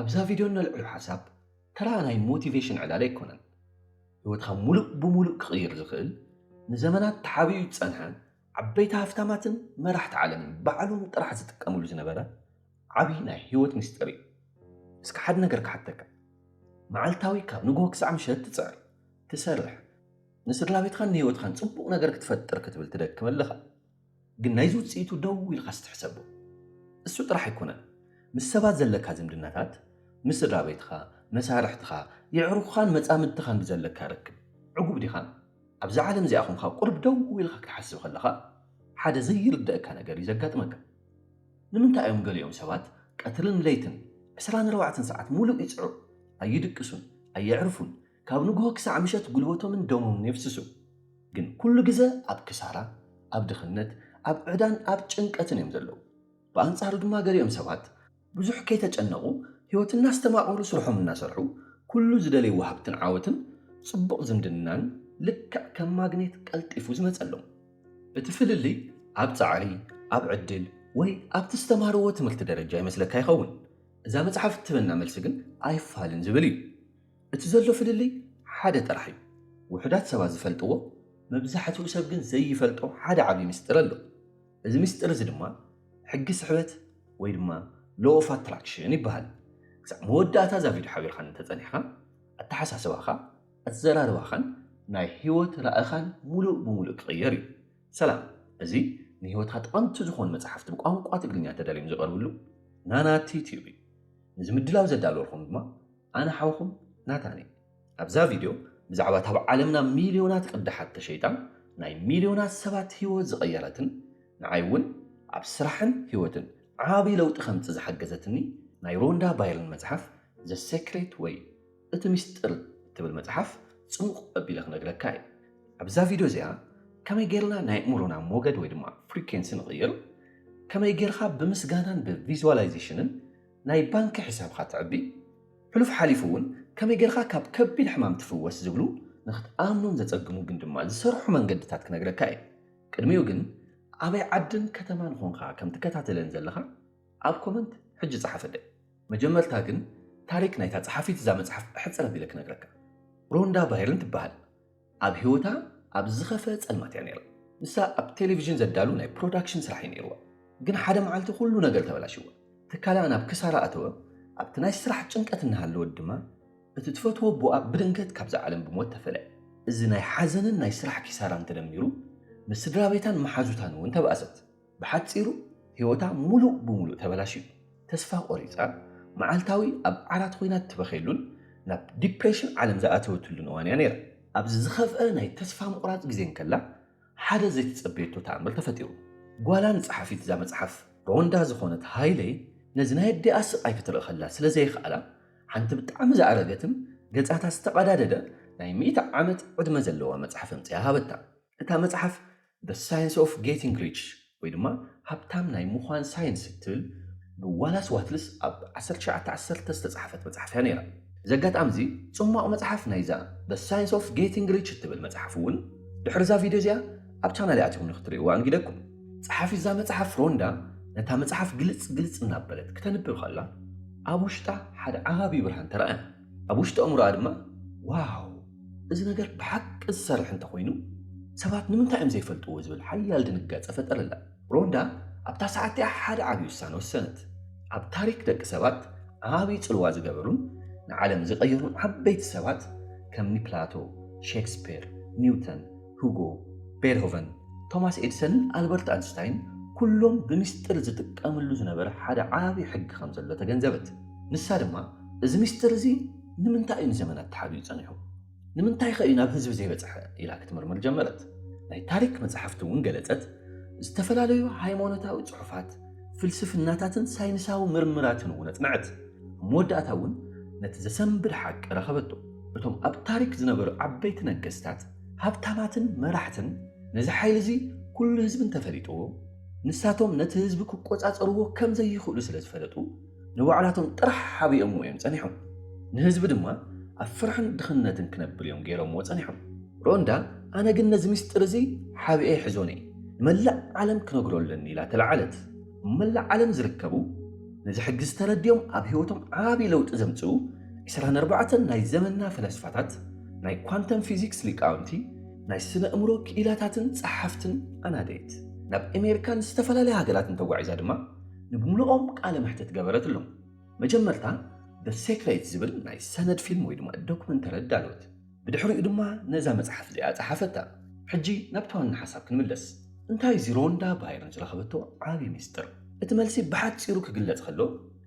ኣብዛ ቪድዮ እነልዕሎ ሓሳብ ተራ ናይ ሞቲቬሽን ዕላል ኣይኮነን። ህይወትካ ሙሉእ ብሙሉእ ክቕይር ዝኽእል፣ ንዘመናት ተሓቢኡ ዝጸንሐ፣ ዓበይቲ ሃፍታማትን መራሕቲ ዓለምን ባዕሎም ጥራሕ ዝጥቀምሉ ዝነበረ ዓቢ ናይ ህይወት ምስጢር እዩ። እስከ ሓደ ነገር ክሓተካ። መዓልታዊ ካብ ንግሆ ክሳዕ ምሸት ትጽዕር፣ ትሰርሕ፣ ንስድራ ቤትኻን ንህይወትኻን ጽቡቕ ነገር ክትፈጥር ክትብል ትደክም ኣለኻ። ግን ናይዚ ውጽኢቱ ደው ኢልካ ስትሕሰቦ፣ እሱ ጥራሕ ኣይኮነን። ምስ ሰባት ዘለካ ዝምድናታት፣ ምስ ስድራ ቤትኻ፣ መሳርሕትኻ፣ የዕሩኽኻን መጻምድትኻን ብዘለካ ርክብ ዕጉብ ዲኻ? ኣብዛ ዓለም እዚኣ ኹንካ ቁሩብ ደው ኢልካ ክትሓስብ ከለኻ፣ ሓደ ዘይርደእካ ነገር እዩ ዘጋጥመካ። ንምንታይ እዮም ገሊኦም ሰባት ቀትርን ለይትን ዕስራን ኣርባዕተን ሰዓት ሙሉእ ይጽዕሩ? ኣይድቅሱን፣ ኣየዕርፉን፣ ካብ ንግሆ ክሳዕ ምሸት ጉልበቶምን ደሞምን የፍስሱ። ግን ኩሉ ግዘ ኣብ ክሳራ፣ ኣብ ድኽነት፣ ኣብ ዕዳን ኣብ ጭንቀትን እዮም ዘለዉ። ብኣንጻሩ ድማ ገሊኦም ሰባት ብዙሕ ከይተጨነቑ ህይወት እናስተማቐሩ ስርሖም እናሰርሑ ኩሉ ዝደለይዎ ሃብትን ዓወትን ጽቡቕ ዝምድናን ልክዕ ከም ማግኔት ቀልጢፉ ዝመጸሎም። እቲ ፍልልይ ኣብ ጻዕሪ፣ ኣብ ዕድል ወይ ኣብቲ ዝተማህርዎ ትምህርቲ ደረጃ ይመስለካ ይኸውን። እዛ መጽሓፍ እትህበና መልሲ ግን ኣይፋልን ዝብል እዩ። እቲ ዘሎ ፍልልይ ሓደ ጥራሕ እዩ። ውሑዳት ሰባት ዝፈልጥዎ፣ መብዛሕትኡ ሰብ ግን ዘይፈልጦ ሓደ ዓቢ ምስጢር ኣሎ። እዚ ምስጢር እዚ ድማ ሕጊ ስሕበት ወይ ድማ law of attraction ይበሃል። ክሳዕ መወዳእታ እዛ ቪድዮ ሓቢርካኒ እንተጸኒሕካ፣ ኣተሓሳስባኻ፣ ኣዘራርባኻን ናይ ህይወት ራእኻን ሙሉእ ብሙሉእ ክቕየር እዩ። ሰላም፣ እዚ ንህይወትካ ጠቐምቲ ዝኾኑ መጽሓፍቲ ብቋንቋ ትግርኛ ተዳልዮም ዝቐርብሉ ናናቲ ቲዩብ እዩ። ነዚ ምድላው ዘዳለወልኩም ድማ ኣነ ሓውኹም ናታን እየ። ኣብዛ ቪድዮ ብዛዕባ እታ ኣብ ዓለምና ሚልዮናት ቅዳሓት ተሸይጣ ናይ ሚልዮናት ሰባት ህይወት ዝቐየረትን ንዓይ እውን ኣብ ስራሕን ህይወትን ዓቢ ለውጢ ከምጽእ ዝሓገዘትኒ ናይ ሮንዳ ባይርን መጽሓፍ The Secret ወይ እቲ ሚስጥር እትብል መጽሓፍ ጽሙቕ ኣቢለ ክነግረካ እየ። ኣብዛ ቪድዮ እዚኣ ከመይ ጌርና ናይ ኣእምሮና ሞገድ ወይ ድማ ፍሪኬንሲ ንቕይር፣ ከመይ ጌርካ ብምስጋናን ብቪዝዋላይዜሽንን ናይ ባንኪ ሕሳብካ ተዕቢ፣ ሕሉፍ ሓሊፉ እውን ከመይ ጌርካ ካብ ከቢድ ሕማም ትፍወስ ዝብሉ ንክትኣምኖም ዘጸግሙ ግን ድማ ዝሰርሑ መንገድታት ክነግረካ እየ። ቅድሚኡ ግን ኣበይ ዓድን ከተማን ኾንካ ከም ትከታተለን ዘለኻ ኣብ ኮመንት ሕጂ ጸሓፈለይ። መጀመርታ ግን ታሪክ ናይታ ጸሓፊት እዛ መጽሓፍ ሕጽር ኣቢለ ክነግረካ። ሮንዳ ባይርን ትበሃል። ኣብ ህይወታ ኣብ ዝኸፍአ ጸልማት እያ ነይራ። ንሳ ኣብ ቴሌቪዥን ዘዳሉ ናይ ፕሮዳክሽን ስራሕ እዩ ነይርዋ። ግን ሓደ መዓልቲ ኩሉ ነገር ተበላሽዎ። ትካላ ናብ ክሳራ ኣተወ። ኣብቲ ናይ ስራሕ ጭንቀት እናሃለወት ድማ እቲ ትፈትዎ ኣቦኣ ብድንገት ካብዛ ዓለም ብሞት ተፈለየ። እዚ ናይ ሓዘንን ናይ ስራሕ ኪሳራን ተደሚሩ ምስ ስድራ ቤታን መሓዙታን እውን ተባእሰት። ብሓጺሩ ህይወታ ሙሉእ ብሙሉእ ተበላሽዩ። ተስፋ ቆሪጻ መዓልታዊ ኣብ ዓራት ኮይና እትበኸየሉን ናብ ዲፕሬሽን ዓለም ዝኣተወትሉን እዋን እያ ነይራ። ኣብዚ ዝኸፍአ ናይ ተስፋ ምቑራጽ ግዜ እንከላ ሓደ ዘይተጸበየቶ ተኣምር ተፈጢሩ። ጓላ ንጸሓፊት እዛ መጽሓፍ ሮንዳ ዝኾነት ሃይለይ ነዚ ናይ ኣዲኣ ስቓይ ክትርኢ ከላ ስለ ዘይከኣላ ሓንቲ ብጣዕሚ ዝኣረገትን ገጻታ ዝተቐዳደደ ናይ ሚእቲ ዓመት ዕድመ ዘለዋ መጽሓፍ ኣምጺኣ ሃበታ። እታ መጽሓፍ The Science of Getting Rich ወይ ድማ ሃብታም ናይ ምዃን ሳይንስ እትብል ብዋላስ ዋትልስ ኣብ ዓሰርተ ትሽዓተ ዓሰርተ ዝተጻሕፈት መጽሓፍ እያ ነይራ። እዚ ኣጋጣሚ እዚ ጽማቕ መጽሓፍ ናይዛ The Science of Getting Rich እትብል መጽሓፍ እውን ድሕሪ እዛ ቪድዮ እዚኣ ኣብ ቻናል ኣቲኹም ንክትርእይዋ ኣንጊደኩም። ጸሓፊ እዛ መጽሓፍ ሮንዳ ነታ መጽሓፍ ግልጽ ግልጽ እናበለት ክተንብብ ከላ ኣብ ውሽጣ ሓደ ዓቢ ብርሃን ተራእያ። ኣብ ውሽጢ ኣእምሮኣ ድማ ዋው፣ እዚ ነገር ብሓቂ ዝሰርሕ እንተኾይኑ ሰባት ንምንታይ እዮም ዘይፈልጥዎ ዝብል ሓያል ድንጋጸ ፈጠረላ። ሮንዳ ኣብታ ሰዓት እቲኣ ሓደ ዓቢ ውሳነ ወሰነት። ኣብ ታሪክ ደቂ ሰባት ዓቢ ጽልዋ ዝገበሩን ንዓለም ዝቐየሩን ዓበይቲ ሰባት ከምኒ ፕላቶ፣ ሼክስፒር፣ ኒውተን፣ ሁጎ፣ ቤትሆቨን፣ ቶማስ ኤድሰንን ኣልበርት ኣንስታይን ኩሎም ብምስጢር ዝጥቀምሉ ዝነበረ ሓደ ዓቢ ሕጊ ከም ዘሎ ተገንዘበት። ንሳ ድማ እዚ ምስጢር እዚ ንምንታይ እዩ ንዘመናት ተሓቢኡ ጸኒሑ? ንምንታይ ከ እዩ ናብ ህዝቢ ዘይበጽሐ? ኢላ ክትምርምር ጀመረት። ናይ ታሪክ መጻሕፍቲ እውን ገለጸት። ዝተፈላለዩ ሃይማኖታዊ ጽሑፋት፣ ፍልስፍናታትን ሳይንሳዊ ምርምራትን እውን ኣጽንዐት። ኣብ መወዳእታ እውን ነቲ ዘሰንብድ ሓቂ ረኸበቶ። እቶም ኣብ ታሪክ ዝነበሩ ዓበይቲ ነገስታት፣ ሃብታማትን መራሕትን ነዚ ሓይሊ እዚ ኩሉ ህዝቢ እንተፈሊጥዎ፣ ንሳቶም ነቲ ህዝቢ ክቆጻጸርዎ ከም ዘይኽእሉ ስለ ዝፈለጡ፣ ንባዕላቶም ጥራሕ ሓቢኦምዎ እዮም ጸኒሖም። ንህዝቢ ድማ ኣብ ፍርሕን ድኽነትን ክነብር እዮም ገይሮምዎ ጸኒሖም። ሮንዳ፣ ኣነ ግን ነዚ ምስጢር እዚ ሓቢኤ ይሕዞን እየ፣ ንመላእ ዓለም ክነግሮ ኣለኒ ኢላ ተለዓለት። ኣብ መላእ ዓለም ዝርከቡ ነዚ ሕጊ ዝተረድዮም ኣብ ህይወቶም ዓቢ ለውጢ ዘምጽኡ ዕስራን ኣርባዕተን ናይ ዘመንና ፈለስፋታት፣ ናይ ኳንተም ፊዚክስ ሊቃውንቲ፣ ናይ ስነ እምሮ ክኢላታትን ጸሓፍትን ኣናደየት። ናብ ኣሜሪካን ዝተፈላለያ ሃገራትን ተጓዒዛ ድማ ንብምልኦም ቃለ መሕትት ገበረትሎም። መጀመርታ The Secret ዝብል ናይ ሰነድ ፊልም ወይ ድማ ዶክመንተሪ ኣዳለወት። ብድሕሪኡ ድማ ነዛ መጽሓፍ እዚኣ ጸሓፈታ። ሕጂ ናብቲ ዋና ሓሳብ ክንምለስ። እንታይ እዚ ሮንዳ ባይርን ዝረኸበቶ ዓቢ ሚስጥር? እቲ መልሲ ብሓጺሩ ክግለጽ ከሎ፣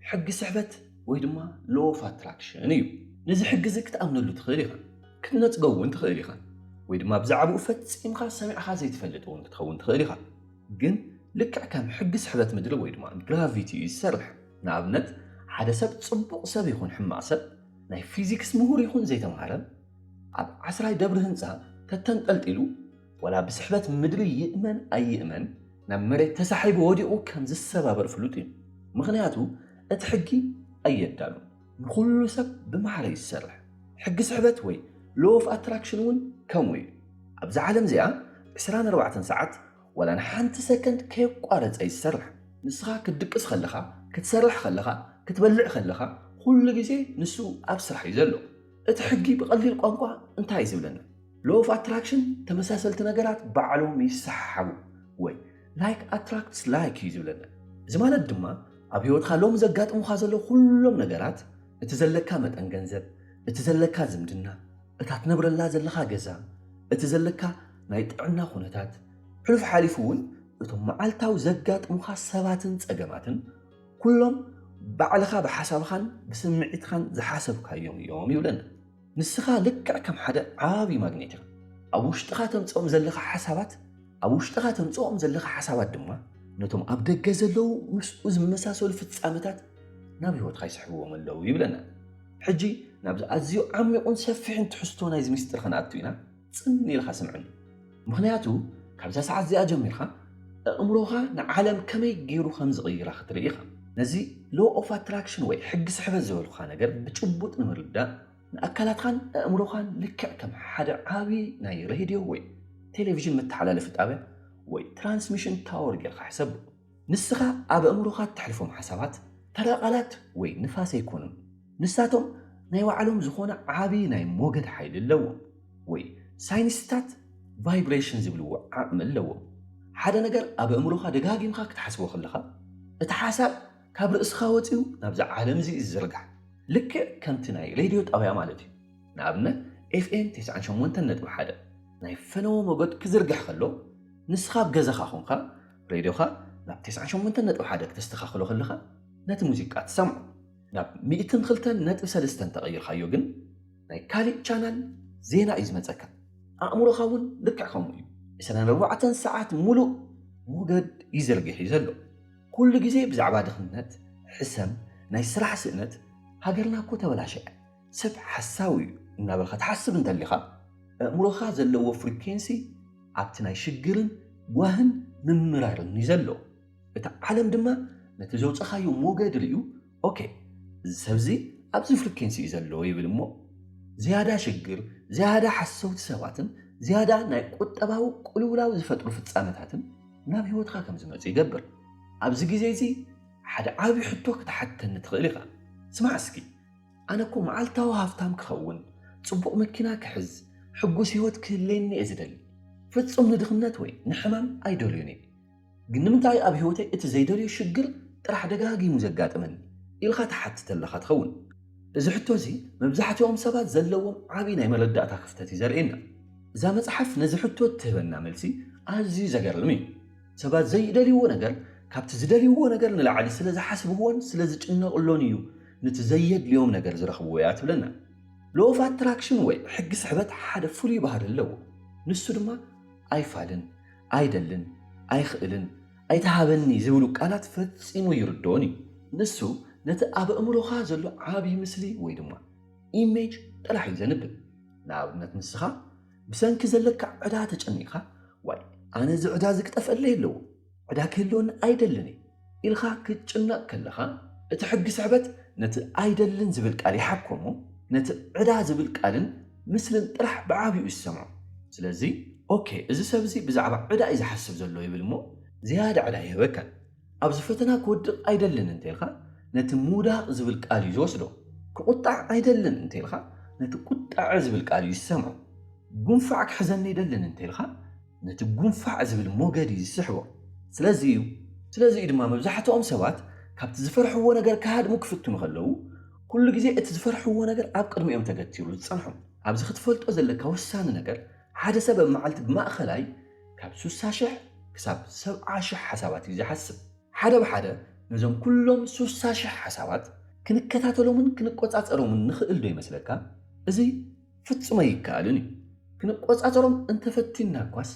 ሕጊ ስሕበት ወይ ድማ law of attraction እዩ። ነዚ ሕጊ እዚ ክትኣምነሉ ትኽእል ኢኻ፣ ክትነጽጎ እውን ትኽእል ኢኻ፣ ወይ ድማ ብዛዕባኡ ፈጺምካ ሰሚዕካ ዘይትፈልጥ እውን ክትኸውን ትኽእል ኢኻ። ግን ልክዕ ከም ሕጊ ስሕበት ምድሪ ወይ ድማ ግራቪቲ እዩ ዝሰርሕ። ንኣብነት፣ ሓደ ሰብ ጽቡቕ ሰብ ይኹን ሕማቕ ሰብ፣ ናይ ፊዚክስ ምሁር ይኹን ዘይተምሃረ፣ ኣብ ዓስራይ ደብሪ ህንጻ ተተንጠልጢሉ፣ ወላ ብስሕበት ምድሪ ይእመን ኣይእመን፣ ናብ መሬት ተሳሒቡ ወዲቑ ከም ዝሰባበር ፍሉጥ እዩ። ምኽንያቱ እቲ ሕጊ ኣየዳሉን፣ ንኹሉ ሰብ ብማዕረ እዩ ዝሰርሕ። ሕጊ ስሕበት ወይ law of attraction እውን ከምኡ እዩ። ኣብዛ ዓለም እዚኣ ዕስራን ኣርባዕተን ሰዓት ወላ ንሓንቲ ሰከንድ ከየቋረጸ እዩ ዝሰርሕ። ንስኻ ክትድቅስ ከለኻ፣ ክትሰርሕ ከለኻ፣ ክትበልዕ ከለኻ፣ ኩሉ ግዜ ንሱ ኣብ ስራሕ እዩ ዘሎ። እቲ ሕጊ ብቐሊል ቋንቋ እንታይ እዩ ዝብለና? Law of attraction፣ ተመሳሰልቲ ነገራት ባዕሎም ይሰሓሓቡ ወይ like attracts like እዩ ዝብለና። እዚ ማለት ድማ ኣብ ህይወትካ ሎም ዘጋጥሙኻ ዘለዉ ኩሎም ነገራት፣ እቲ ዘለካ መጠን ገንዘብ፣ እቲ ዘለካ ዝምድና፣ እታ ትነብረላ ዘለኻ ገዛ፣ እቲ ዘለካ ናይ ጥዕና ኩነታት፣ ሕሉፍ ሓሊፉ እውን እቶም መዓልታዊ ዘጋጥሙኻ ሰባትን ጸገማትን፣ ኩሎም ባዕልኻ ብሓሳብኻን ብስምዒትኻን ዝሓሰብካዮም እዮም ይብለና። ንስኻ ልክዕ ከም ሓደ ዓቢ ማግኔት ኢኻ። ኣብ ውሽጥኻ ተምጽኦም ዘለኻ ሓሳባት፣ ኣብ ውሽጥኻ ተምጽኦም ዘለኻ ሓሳባት ድማ ነቶም ኣብ ደገ ዘለዉ ምስኡ ዝመሳሰሉ ፍጻመታት ናብ ህይወትካ ይስሕብዎም ኣለዉ ይብለና። ሕጂ ናብዚ ኣዝዩ ዓሚቑን ሰፊሕን ትሕዝቶ ናይዚ ምስጢር ክንኣቱ ኢና። ጽን ኢልካ ስምዕኒ። ምኽንያቱ ካብዛ ሰዓት እዚኣ ጀሚርካ ኣእምሮኻ ንዓለም ከመይ ገይሩ ከም ዝቕይራ ክትርኢ ኢኻ። ነዚ law of attraction ወይ ሕጊ ስሕበት ዝበልኩኻ ነገር ብጭቡጥ ንምርዳእ፣ ንኣካላትካን ኣእምሮኻን ልክዕ ከም ሓደ ዓቢ ናይ ሬድዮ ወይ ቴሌቪዥን መተሓላለፊ ጣብያ ወይ ትራንስሚሽን ታወር ጌርካ ሕሰቦ። ንስኻ ኣብ ኣእምሮኻ እተሕልፎም ሓሳባት ተራ ቃላት ወይ ንፋስ ኣይኮኑን። ንሳቶም ናይ ባዕሎም ዝኾነ ዓቢ ናይ ሞገድ ሓይሊ ኣለዎም፣ ወይ ሳይንስታት ቫይብሬሽን ዝብልዎ ዓቕሚ ኣለዎም። ሓደ ነገር ኣብ ኣእምሮኻ ደጋጊምካ ክትሓስቦ ከለኻ፣ እቲ ሓሳብ ካብ ርእስኻ ወጺኡ ናብዛ ዓለም እዚ እዩ ዝዝርጋሕ። ልክዕ ከምቲ ናይ ሬድዮ ጣብያ ማለት እዩ። ንኣብነት፣ ኤፍ ኤም ተስዓን ሸሞንተን ነጥቢ ሓደ ናይ ፈነወ ሞገድ ክዝርጋሕ ከሎ፣ ንስኻ ኣብ ገዛኻ ኾንካ ሬድዮኻ ናብ ተስዓን ሸሞንተን ነጥቢ ሓደ ክተስተኻኽሎ ከለኻ፣ ነቲ ሙዚቃ ትሰምዖ። ናብ ሚእትን ክልተን ነጥቢ ሰለስተን ተቐይርካዮ ግን፣ ናይ ካልእ ቻናል ዜና እዩ ዝመጸካ። ኣእምሮኻ እውን ልክዕ ከምኡ እዩ። ዕስራን ኣርባዕተን ሰዓት ሙሉእ ሞገድ ይዝርግሕ እዩ ዘሎ። ኩሉ ግዜ ብዛዕባ ድኽነት፣ ሕሰም፣ ናይ ስራሕ ስእነት፣ ሃገርና እኮ ተበላሸዐ፣ ሰብ ሓሳዊ እዩ እናበልካ ትሓስብ እንተሊኻ፣ ኣእምሮኻ ዘለዎ ፍሪኬንሲ ኣብቲ ናይ ሽግርን ጓህን ምምራርን እዩ ዘሎ። እቲ ዓለም ድማ ነቲ ዘውጸኻዮ ሞገድ ርእዩ፣ ኦኬ፣ እዚ ሰብዚ ኣብዚ ፍሪኬንሲ እዩ ዘሎ ይብል እሞ፣ ዝያዳ ሽግር፣ ዝያዳ ሓሰውቲ ሰባትን ዝያዳ ናይ ቁጠባዊ ቅልውላው ዝፈጥሩ ፍጻመታትን ናብ ህይወትካ ከም ዝመጹ ይገብር። ኣብዚ ግዜ እዚ ሓደ ዓቢ ሕቶ ክትሓተኒ ትኽእል ኢኻ። ስማዕ እስኪ፣ ኣነ እኮ መዓልታዊ ሃፍታም ክኸውን፣ ጽቡቕ መኪና ክሕዝ፣ ሕጉስ ህይወት ክህልየኒ እየ ዝደሊ። ፍጹም ንድኽነት ወይ ንሕማም ኣይደልዮን እየ። ግን ንምንታይ ኣብ ህይወተይ እቲ ዘይደልዮ ሽግር ጥራሕ ደጋጊሙ ዘጋጥመኒ? ኢልካ ትሓትት ኣለኻ ትኸውን። እዚ ሕቶ እዚ መብዛሕትኦም ሰባት ዘለዎም ዓቢ ናይ መረዳእታ ክፍተት እዩ ዘርእየና። እዛ መጽሓፍ ነዚ ሕቶ እትህበና መልሲ ኣዝዩ ዘገርም እዩ። ሰባት ዘይደልይዎ ነገር ካብቲ ዝደልይዎ ነገር ንላዕሊ ስለ ዝሓስብዎን ስለ ዝጭነቕሎን እዩ ነቲ ዘየድልዮም ነገር ዝረኽብዎ እያ ትብለና። Law of attraction ወይ ሕጊ ስሕበት ሓደ ፍሉይ ባህሪ ኣለዎ። ንሱ ድማ ኣይፋልን፣ ኣይደልን፣ ኣይኽእልን፣ ኣይተሃበኒ ዝብሉ ቃላት ፈጺሙ ይርድኦን እዩ። ንሱ ነቲ ኣብ ኣእምሮኻ ዘሎ ዓቢ ምስሊ ወይ ድማ ኢሜጅ ጥራሕ እዩ ዘንብብ። ንኣብነት ንስኻ ብሰንኪ ዘለካ ዕዳ ተጨኒቕካ፣ ዋይ፣ ኣነ እዚ ዕዳ እዚ ክጠፍኣለይ ኣለዎ፣ ዕዳ ክህልወኒ ኣይደልን እየ ኢልካ ክትጭነቕ ከለኻ፣ እቲ ሕጊ ስሕበት ነቲ ኣይደልን ዝብል ቃል ይሓኮሞ፣ ነቲ ዕዳ ዝብል ቃልን ምስልን ጥራሕ ብዓቢኡ ይሰምዖ። ስለዚ፣ ኦኬ፣ እዚ ሰብ እዚ ብዛዕባ ዕዳ እዩ ዝሓስብ ዘሎ ይብል እሞ፣ ዝያዳ ዕዳ ይህበካ። ኣብዚ ፈተና ክወድቕ ኣይደልን እንተ ኢልካ፣ ነቲ ምውዳቕ ዝብል ቃል እዩ ዝወስዶ። ክቑጣዕ ኣይደልን እንተኢልካ፣ ነቲ ቁጣዐ ዝብል ቃል እዩ ዝሰምዖ። ጉንፋዕ ክሕዘኒ ኣይደልን እንተኢልካ፣ ነቲ ጉንፋዕ ዝብል ሞገድ እዩ ዝስሕቦ። ስለዚ እዩ ስለዚ እዩ ድማ መብዛሕትኦም ሰባት ካብቲ ዝፈርሕዎ ነገር ክሃድሙ ክፍትኑ ከለዉ፣ ኩሉ ግዜ እቲ ዝፈርሕዎ ነገር ኣብ ቅድሚኦም ተገቲሩ ዝጸንሖም። ኣብዚ ክትፈልጦ ዘለካ ወሳኒ ነገር፣ ሓደ ሰብ ኣብ መዓልቲ ብማእኸላይ ካብ ሱሳ ሽሕ ክሳብ ሰብዓ ሽሕ ሓሳባት እዩ ዝሓስብ። ሓደ ብሓደ ነዞም ኩሎም ሱሳ ሽሕ ሓሳባት ክንከታተሎምን ክንቆጻጸሮምን ንኽእል ዶ ይመስለካ? እዚ ፍጹም ኣይከኣልን እዩ። ክንቆጻጸሮም እንተፈቲንና እኳስ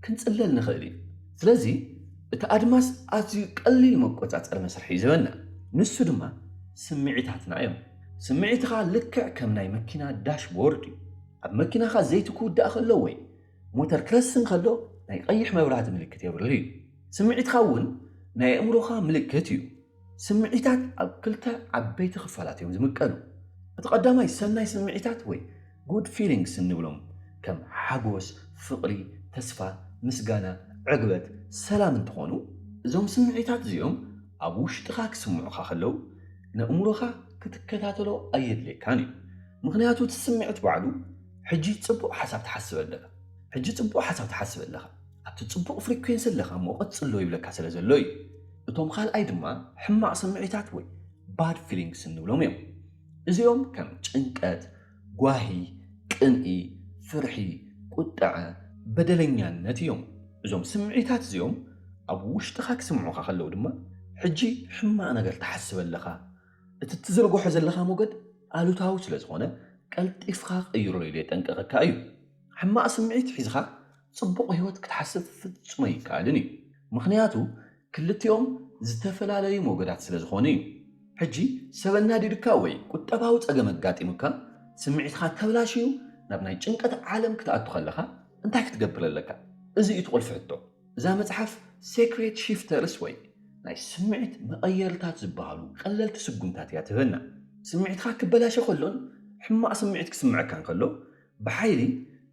ክንጽለል ንኽእል እዩ። ስለዚ እቲ ኣድማስ ኣዝዩ ቀሊል መቆጻጸሪ መስርሕ እዩ ዝህበና። ንሱ ድማ ስምዒታትና እዮም። ስምዒትኻ ልክዕ ከም ናይ መኪና ዳሽቦርድ እዩ። ኣብ መኪናኻ ዘይቲ ክውዳእ ከሎ ወይ ሞተር ክረስን ከሎ ናይ ቀይሕ መብራህቲ ምልክት የብርህ እዩ። ስምዒትኻ እውን ናይ ኣእምሮኻ ምልክት እዩ። ስምዒታት ኣብ ክልተ ዓበይቲ ክፋላት እዮም ዝምቀሉ። እቲ ቀዳማይ ሰናይ ስምዒታት ወይ good feelings እንብሎም ከም ሓጎስ፣ ፍቕሪ፣ ተስፋ፣ ምስጋና፣ ዕግበት፣ ሰላም እንትኾኑ፣ እዞም ስምዒታት እዚኦም ኣብ ውሽጥኻ ክስምዑኻ ከለዉ ንእምሮኻ ክትከታተሎ ኣየድልየካን እዩ። ምኽንያቱ እቲ ስምዒት ባዕሉ ሕጂ ጽቡቕ ሓሳብ ትሓስብ ኣለኻ። ሕጂ ጽቡቕ ሓሳብ ትሓስብ ኣለኻ። ኣብቲ ጽቡቕ ፍሪኩዌንሲ ኣለኻ እሞ ቀጽሎ ይብለካ ስለ ዘሎ እዩ። እቶም ካልኣይ ድማ ሕማቕ ስምዒታት ወይ bad feelings እንብሎም እዮም። እዚኦም ከም ጭንቀት፣ ጓሂ፣ ቅንኢ፣ ፍርሒ፣ ቁጥዐ፣ በደለኛነት እዮም። እዞም ስምዒታት እዚኦም ኣብ ውሽጥኻ ክስምዑኻ ከለዉ ድማ ሕጂ ሕማቕ ነገር ትሓስብ ኣለኻ። እቲ ትዝርግሖ ዘለኻ ሞገድ ኣሉታዊ ስለ ዝኾነ ቀልጢፍካ ቀይሮ ኢሉ የጠንቀቐካ እዩ። ሕማቕ ስምዒት ሒዝኻ ጽቡቕ ህይወት ክትሓስብ ፍጹም ኣይከኣልን እዩ። ምኽንያቱ ክልቲኦም ዝተፈላለዩ ሞገዳት ስለ ዝኾኑ እዩ። ሕጂ ሰብ ኣናዲድካ ወይ ቁጠባዊ ጸገም ኣጋጢሙካ ስምዒትካ ተብላሽዩ ናብ ናይ ጭንቀት ዓለም ክትኣቱ ከለኻ እንታይ ክትገብር ኣለካ? እዚ እዩ እቲ ቁልፊ ሕቶ። እዛ መጽሓፍ ሴክሬት ሺፍተርስ ወይ ናይ ስምዒት መቐየርታት ዝበሃሉ ቀለልቲ ስጉምታት እያ ትህበና። ስምዒትካ ክበላሸ ከሎን ሕማቕ ስምዒት ክስምዐካ እንከሎ ብሓይሊ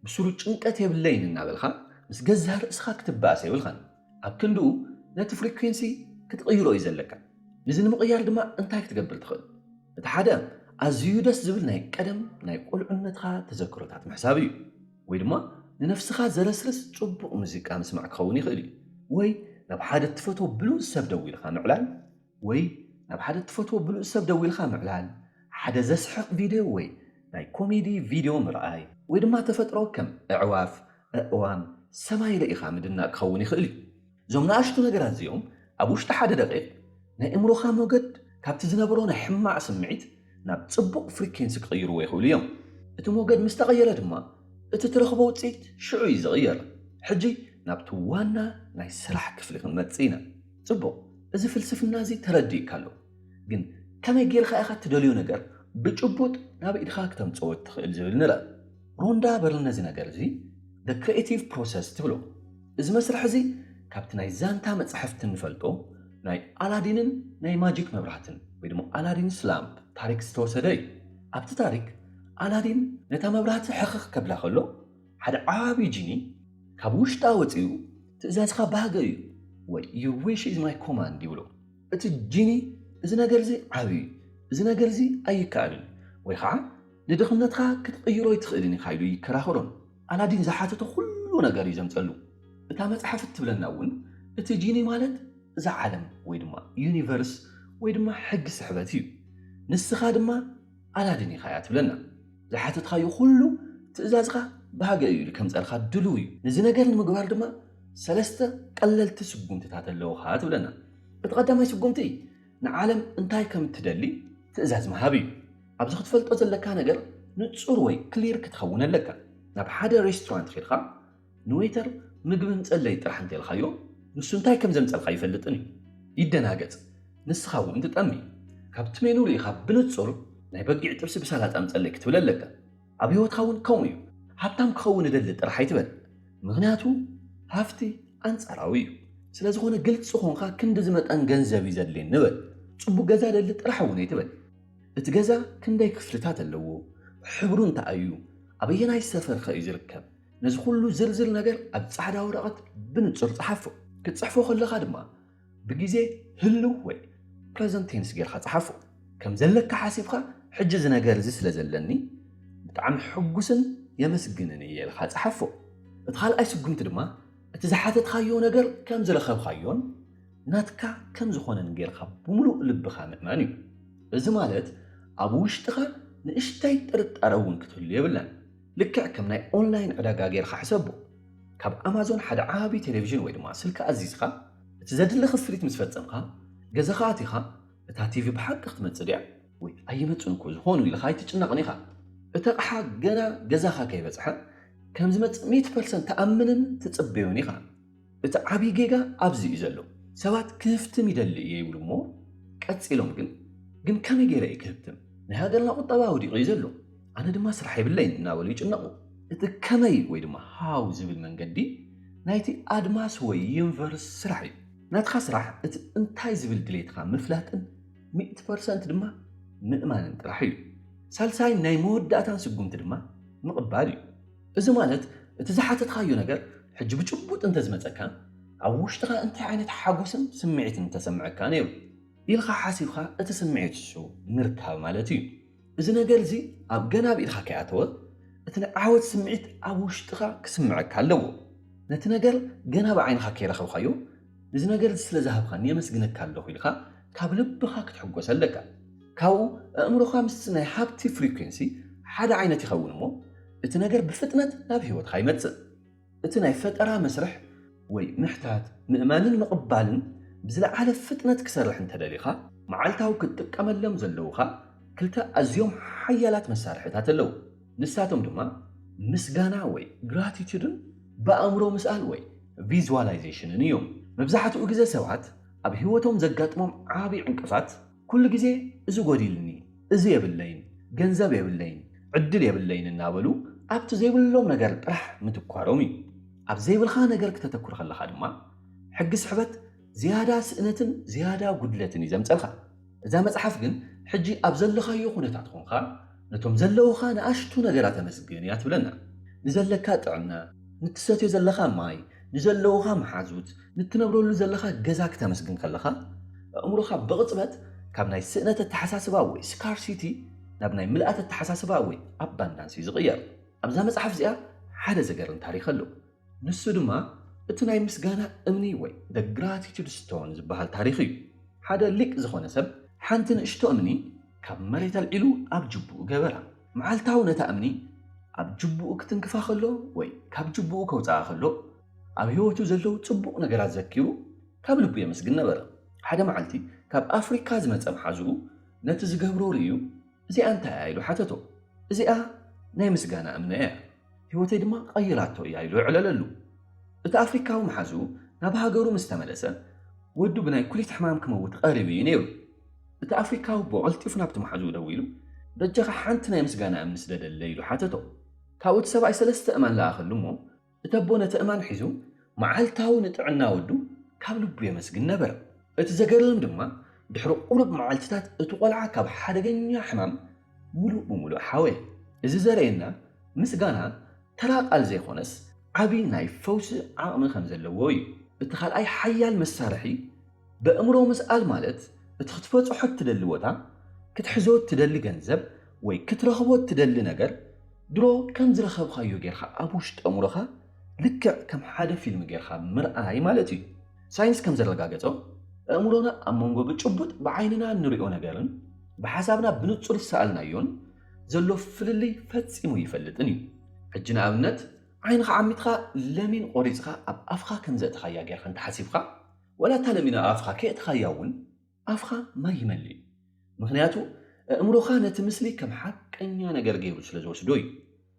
ብስሩ ጭንቀት የብለይን እናበልካ ምስ ገዛእ ርእስኻ ክትበኣስ የብልካን። ኣብ ክንድኡ ነቲ ፍሪኩዌንሲ ክትቕይሮ እዩ ዘለካ። ነዚ ንምቕያር ድማ እንታይ ክትገብር ትኽእል? እቲ ሓደ ኣዝዩ ደስ ዝብል ናይ ቀደም ናይ ቁልዕነትካ ተዘክሮታት ምሕሳብ እዩ። ወይ ድማ ንነፍስኻ ዘረስርስ ጽቡቕ ሙዚቃ ምስማዕ ክኸውን ይኽእል እዩ። ወይ ናብ ሓደ እትፈትዎ ብሉጽ ሰብ ደዊልካ ምዕላል ወይ ናብ ሓደ እትፈትዎ ብሉጽ ሰብ ደዊልካ ምዕላል፣ ሓደ ዘስሕቕ ቪድዮ ወይ ናይ ኮሜዲ ቪድዮ ምርኣይ ወይ ድማ ተፈጥሮ ከም ኣዕዋፍ፣ ኣእዋም፣ ሰማይ ርኢኻ ምድናቕ ክኸውን ይኽእል እዩ። እዞም ንኣሽቱ ነገራት እዚኦም ኣብ ውሽጢ ሓደ ደቂቕ ናይ እምሮኻ ሞገድ ካብቲ ዝነበሮ ናይ ሕማቕ ስምዒት ናብ ጽቡቕ ፍሪኬንሲ ክቕይርዎ ይኽእሉ እዮም። እቲ ሞገድ ምስ ተቐየረ ድማ እቲ ትረኽቦ ውጽኢት ሽዑ እዩ ዝቕየር። ሕጂ ናብቲ ዋና ናይ ስራሕ ክፍሊ ክንመጽእ ኢና። ጽቡቕ፣ እዚ ፍልስፍና እዚ ተረዲእካ ኣሎ። ግን ከመይ ጌርካ ኢኻ እትደልዮ ነገር ብጭቡጥ ናብ ኢድኻ ክተምጽኦ እትኽእል ዝብል ንርኣ። ሮንዳ በርል ነዚ ነገር እዚ the creative process ትብሎ። እዚ መስርሕ እዚ ካብቲ ናይ ዛንታ መጻሕፍቲ እንፈልጦ ናይ ኣላዲንን ናይ ማጂክ መብራህትን ወይ ድማ ኣላዲንስ ላምፕ ታሪክ ዝተወሰደ እዩ። ኣብቲ ታሪክ ኣላዲን ነታ መብራህቲ ሕኽኽ ከብላ ከሎ ሓደ ዓቢ ጂኒ ካብ ውሽጣ ወጺኡ ትእዛዝካ ባህገ እዩ ወይ your wish is my command ይብሎ። እቲ ጂኒ እዚ ነገር እዚ ዓቢ እዩ፣ እዚ ነገር እዚ ኣይከኣልን ወይ ከዓ ንድኽነትካ ክትቕይሮ ኣይትኽእልን ኢኻ ኢሉ ይከራኸሮን። ኣላዲን ዝሓተቶ ኩሉ ነገር እዩ ዘምጸሉ። እታ መጽሓፍ እትብለና እውን እቲ ጂኒ ማለት እዛ ዓለም ወይ ድማ ዩኒቨርስ ወይ ድማ ሕጊ ስሕበት እዩ። ንስኻ ድማ ኣላዲን ኢኻ እያ ትብለና። ዝሓተትካዮ ኩሉ ትእዛዝካ ባህገ እዩ ኢሉ ከምጸልካ ድሉው እዩ። ነዚ ነገር ንምግባር ድማ ሰለስተ ቀለልቲ ስጉምትታት ኣለውኻ ትብለና። እቲ ቀዳማይ ስጉምቲ ንዓለም እንታይ ከም እትደሊ ትእዛዝ ምሃብ እዩ። ኣብዚ ክትፈልጦ ዘለካ ነገር ንጹር ወይ ክሊር ክትኸውን ኣለካ። ናብ ሓደ ሬስቶራንት ኬድካ ንዌተር ምግቢ ምጸለይ ጥራሕ እንተልካዮ ንሱ እንታይ ከም ዘምጸልካ ይፈልጥን እዩ። ይደናገጽ። ንስኻ እውን ትጠሚ። ካብቲ ሜኑ ርኢኻ ብንጹር ናይ በጊዕ ጥብሲ ብሳላጣ ምጸለይ ክትብል ኣለካ። ኣብ ህይወትካ እውን ከምኡ እዩ። ሃብታም ክኸውን እደሊ ጥራሕ ኣይትበል። ምኽንያቱ ሃፍቲ ኣንጻራዊ እዩ። ስለ ዝኾነ ግልጺ ኾንካ ክንዲ ዝመጠን ገንዘብ እዩ ዘድልየኒ ንበል። ጽቡቕ ገዛ ደሊ ጥራሕ እውን ኣይትበል። እቲ ገዛ ክንደይ ክፍልታት ኣለዎ፣ ሕብሩ እንታይ እዩ፣ ኣበየናይ ሰፈር ከ እዩ ዝርከብ፣ ነዚ ኩሉ ዝርዝር ነገር ኣብ ጻዕዳ ወረቐት ብንጹር ጸሓፎ። ክትጽሕፎ ከለኻ ድማ ብግዜ ህልው ወይ present tense ጌርካ ጸሓፎ። ከም ዘለካ ሓሲብካ፣ ሕጂ እዚ ነገር እዚ ስለ ዘለኒ ብጣዕሚ ሕጉስን የመስግንን እየ ኢልካ ጸሓፎ። እቲ ካልኣይ ስጉምቲ ድማ፣ እቲ ዝሓተትካዮ ነገር ከም ዝረኸብካዮን ናትካ ከም ዝኾነን ጌርካ ብምሉእ ልብኻ ምእማን እዩ። እዚ ማለት ኣብ ውሽጥኻ ንእሽተይ ጥርጣረ እውን ክትህሉ የብላን። ልክዕ ከም ናይ ኦንላይን ዕዳጋ ጌርካ ሕሰቦ። ካብ ኣማዞን ሓደ ዓቢ ቴሌቪዥን ወይ ድማ ስልኪ ኣዚዝካ፣ እቲ ዘድሊ ክፍሊት ምስ ፈጸምካ፣ ገዛኻ ኣቲኻ፣ እታ ቲቪ ብሓቂ ክትመጽእ ድያ ወይ ኣይመጽን እኮ ዝኾኑ ኢልካ ኣይትጭነቕን ኢኻ። እቲ ኣቕሓ ገና ገዛኻ ከይበጽሐ ከም ዝመጽእ ሚእቲ ፐርሰንት ትኣምንን ትጽበዮን ኢኻ። እቲ ዓብዪ ጌጋ ኣብዚ እዩ ዘሎ። ሰባት ክህፍትም ይደሊ እየ ይብሉ እሞ፣ ቀጺሎም ግን፣ ግን ከመይ ገይረ እየ ክህፍትም? ናይ ሃገርና ቁጠባ ወዲቑ እዩ ዘሎ። ኣነ ድማ ስራሕ የብለይን እናበሉ ይጭነቑ። እቲ ከመይ ወይ ድማ ሃው ዝብል መንገዲ ናይቲ ኣድማስ ወይ ዩኒቨርስ ስራሕ እዩ። ናትካ ስራሕ እቲ እንታይ ዝብል ድሌትካ ምፍላጥን ሚእቲ ፐርሰንት ድማ ምእማንን ጥራሕ እዩ። ሳልሳይ ናይ መወዳእታን ስጉምቲ ድማ ምቕባል እዩ። እዚ ማለት እቲ ዝሓተትካዮ ነገር ሕጂ ብጭቡጥ እንተዝመጸካ፣ ኣብ ውሽጥኻ እንታይ ዓይነት ሓጎስን ስምዒትን እንተሰምዐካ ነይሩ ኢልካ ሓሲብካ እቲ ስምዒት እሱ ምርካብ ማለት እዩ። እዚ ነገር እዚ ኣብ ገና ኣብ ኢድካ ከይኣተወ፣ እቲ ናይ ዓወት ስምዒት ኣብ ውሽጥኻ ክስምዐካ ኣለዎ። ነቲ ነገር ገና ብዓይንኻ ከይረኸብካዮ፣ ነዚ ነገር እዚ ስለ ዝሃብካኒ የመስግነካ ኣለኹ ኢልካ ካብ ልብኻ ክትሕጎስ ኣለካ። ካብኡ ኣእምሮኻ ምስ ናይ ሃብቲ ፍሪኩንሲ ሓደ ዓይነት ይኸውን እሞ፣ እቲ ነገር ብፍጥነት ናብ ህይወትካ ይመጽእ። እቲ ናይ ፈጠራ መስርሕ ወይ ምሕታት፣ ምእማንን ምቕባልን ብዝለዓለ ፍጥነት ክሰርሕ እንተደሊኻ፣ መዓልታዊ ክትጥቀመሎም ዘለውኻ ክልተ ኣዝዮም ሓያላት መሳርሕታት ኣለዉ። ንሳቶም ድማ ምስጋና ወይ ግራቲቱድን ብኣእምሮ ምስኣል ወይ ቪዝዋላይዜሽንን እዮም። መብዛሕትኡ ግዜ ሰባት ኣብ ህይወቶም ዘጋጥሞም ዓቢ ዕንቅፋት ኩሉ ግዜ እዚ ጎዲልኒ፣ እዚ የብለይን፣ ገንዘብ የብለይን፣ ዕድል የብለይን እናበሉ ኣብቲ ዘይብሎም ነገር ጥራሕ ምትኳሮም እዩ። ኣብ ዘይብልኻ ነገር ክተተኩር ከለኻ ድማ ሕጊ ስሕበት ዝያዳ ስእነትን ዝያዳ ጉድለትን እዩ ዘምጸልካ። እዛ መጽሓፍ ግን ሕጂ ኣብ ዘለኻዮ ኩነታት ኮንካ ነቶም ዘለውኻ ንኣሽቱ ነገራት ኣመስግን እያ ትብለና። ንዘለካ ጥዕና፣ ንትሰትዮ ዘለኻ ማይ፣ ንዘለውኻ መሓዙት፣ ንትነብረሉ ዘለኻ ገዛ ክተመስግን ከለኻ፣ ኣእምሮኻ ብቕጽበት ካብ ናይ ስእነት ኣተሓሳስባ ወይ ስካርሲቲ ናብ ናይ ምልኣት ኣተሓሳስባ ወይ ኣባንዳንስ እዩ ዝቕየር። ኣብዛ መጽሓፍ እዚኣ ሓደ ዘገርም ታሪኽ ኣሎ። ንሱ ድማ እቲ ናይ ምስጋና እምኒ ወይ the gratitude stone ዝበሃል ታሪኽ እዩ። ሓደ ሊቅ ዝኾነ ሰብ ሓንቲ ንእሽቶ እምኒ ካብ መሬት ኣልዒሉ ኣብ ጅቡኡ ገበራ። መዓልታዊ ነታ እምኒ ኣብ ጅቡኡ ክትንክፋ ከሎ ወይ ካብ ጅቡኡ ከውፅኣ ከሎ ኣብ ህይወቱ ዘለዉ ፅቡቕ ነገራት ዘኪሩ ካብ ልቡ የመስግን ነበረ። ሓደ መዓልቲ ካብ ኣፍሪካ ዝመፀ መሓዝኡ ነቲ ዝገብሮ ርእዩ እዚኣ እንታይ እያ ኢሉ ሓተቶ። እዚኣ ናይ ምስጋና እምኒ እያ፣ ህይወተይ ድማ ቀይራቶ እያ ኢሉ የዕለለሉ። እቲ ኣፍሪካዊ መሓዝኡ ናብ ሃገሩ ምስ ተመለሰ ወዱ ብናይ ኩሊት ሕማም ክመውት ቀሪቡ እዩ ነይሩ። እቲ ኣፍሪካዊ ኣቦ ቀልጢፉ ናብቲ መሓዝኡ ደዊሉ በጃኻ ሓንቲ ናይ ምስጋና እምኒ ስደደለይ ኢሉ ሓተቶ። ካብኡ እቲ ሰብኣይ ሰለስተ እማን ለኣኸሉ እሞ እቲ ኣቦ ነቲ እማን ሒዙ መዓልታዊ ንጥዕና ወዱ ካብ ልቡ የመስግን ነበረ። እቲ ዘገርም ድማ ድሕሪ ቁሩብ መዓልትታት እቲ ቆልዓ ካብ ሓደገኛ ሕማም ሙሉእ ብሙሉእ ሓወየ። እዚ ዘርእየና ምስጋና ተራ ቃል ዘይኮነስ ዓቢ ናይ ፈውሲ ዓቕሚ ከም ዘለዎ እዩ። እቲ ካልኣይ ሓያል መሳርሒ በእምሮ ምስኣል ማለት እቲ ክትበጽሖ እትደሊ ቦታ፣ ክትሕዞ እትደሊ ገንዘብ ወይ ክትረኽቦ እትደሊ ነገር ድሮ ከም ዝረኸብካዮ ጌርካ ኣብ ውሽጢ ኣእምሮኻ ልክዕ ከም ሓደ ፊልም ጌርካ ምርኣይ ማለት እዩ። ሳይንስ ከም ዘረጋገጾ ኣእምሮና ኣብ መንጎ ብጭቡጥ ብዓይንና እንሪኦ ነገርን ብሓሳብና ብንጹር ዝሰኣልናዮን ዘሎ ፍልልይ ፈጺሙ ይፈልጥን እዩ። ሕጂ ንኣብነት ዓይንኻ ዓሚትካ ለሚን ቆሪጽካ ኣብ ኣፍካ ከም ዘእተኻያ ጌርካ እንተሓሲብካ፣ ወላ እታ ለሚን ኣብ ኣፍካ ከየእትኻያ እውን ኣፍኻ ማይ ይመልእ እዩ። ምኽንያቱ ኣእምሮኻ ነቲ ምስሊ ከም ሓቀኛ ነገር ገይሩ ስለ ዝወስዶ እዩ።